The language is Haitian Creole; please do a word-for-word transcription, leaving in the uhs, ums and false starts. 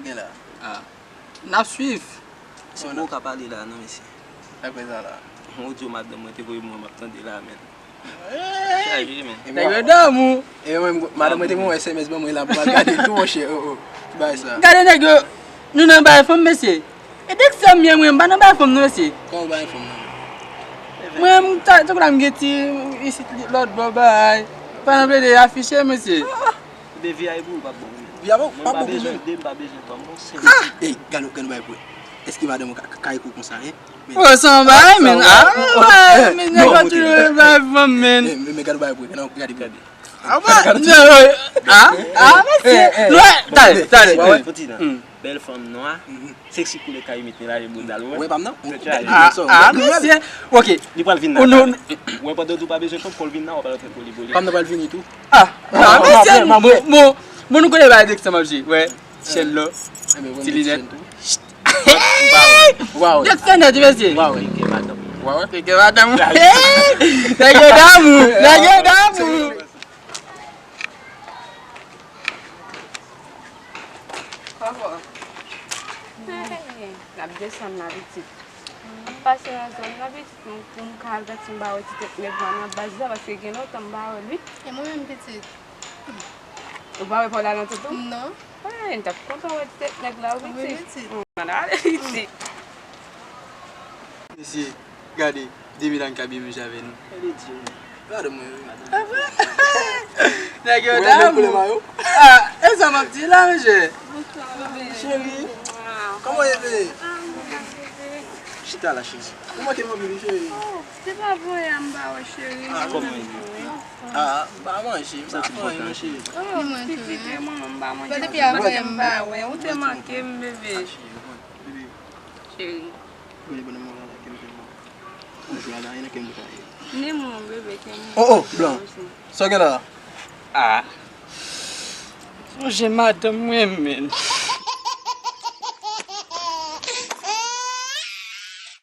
gen la? Ah. N ap swiv. Se bon ou ka pale la non mesye. Apre sa la. Yon odyo madanm mwen te voye mwen m ap tande la men. Hey! Chaje men. Nèg yo damou. E mwen, madanm mwen te mwen S M S ban mwen la pou m al gade l tou monchè. Oh, oh. Ki bagay sa? Gade nèg yo. Nou nan bay fanm mesye. E dèk sa m ye mwen, m pa nan bay fanm non mesye. Kòman ou bay fanm nan? Mwen, m ta, tankou la m gen ti, isit lòt bò bay. Pa nan plede afiche mesye. Oubyen vi a e pou ou pa bon menm. Vi a pa Mwen pa bon pou bezwen mwen. De, m pa bezwen twa, m bon senk. Ey, gade, gade bay pou. Èske madanm ou ka, ka, ka ekou konsa, hein? Ou sanba, men. Ah, eh, men non, nèg yo ok. Toujou bay fanm men. Men, men, men gade bay pou. Gade, gade. Ah, ah, ah, mesye. Lwen, tande, tande. Foti nan. Bèl fanm nwa. Seksi koulè kayimit melaje bounda l ou Wè wè. pa m nan? Tèt chaje. Ah, ah, mesye. Ok. Li pral vin Oh, nan. non. Wè pandan tou pa bezwen fanm, kòl vin nan, w ap al fè koli boli. Fanm nan pral vini tou. Ah, ah, mesye. Bon, bon, bon, nou konnen bagay dèk sa m ap jwe. Wè, chèn lò, ti linèt. Waw. Dèk sa nèt, mesye. Waw. Ke madanm. Waw. Ke madanm. Nèg yo damou. Nèg yo damou. Kòkò. N ap desann la pitit. Pase nan zòn nan pitit pou m ka al gad si m pa wè ti tèt nèg la nan baz la paske gen lontan m pa wè l wi. E mwen menm pitit. Ou pa wè pa w la nan tout ou? Non. Ay, m t ap kontan wè ti tèt nèg la wi pitit. Wi pitit. Mwen ale pitit. Mesye, gade, depi la n ka byen manje avè nou. Gade mwen wi. Nèg yo Ou wè menm koulè damou. Mayo? Ah, e sa m ap di la, mesye. Cheri, kòman w ye bebe? Chita la cheri. Ou manke m anpil wi cheri. Se pa voye a m pa wè cheri. Ah, kòman w ye? Ah, m pa manje, m pa fè anyen non cheri. Oh, pitit e manman m pa manje. Depi avè m. M pa wè, ou te manke m bebe. Cheri, mwen, bebe. Cheri. Bebe, bebe, bebe. Ou jwe avè anyen nan kè m bouch a ye. Ni mwen bebe ke mwen. Oh, oh, blan. Sa w gen la? Ah. Sonje madanm mwen men.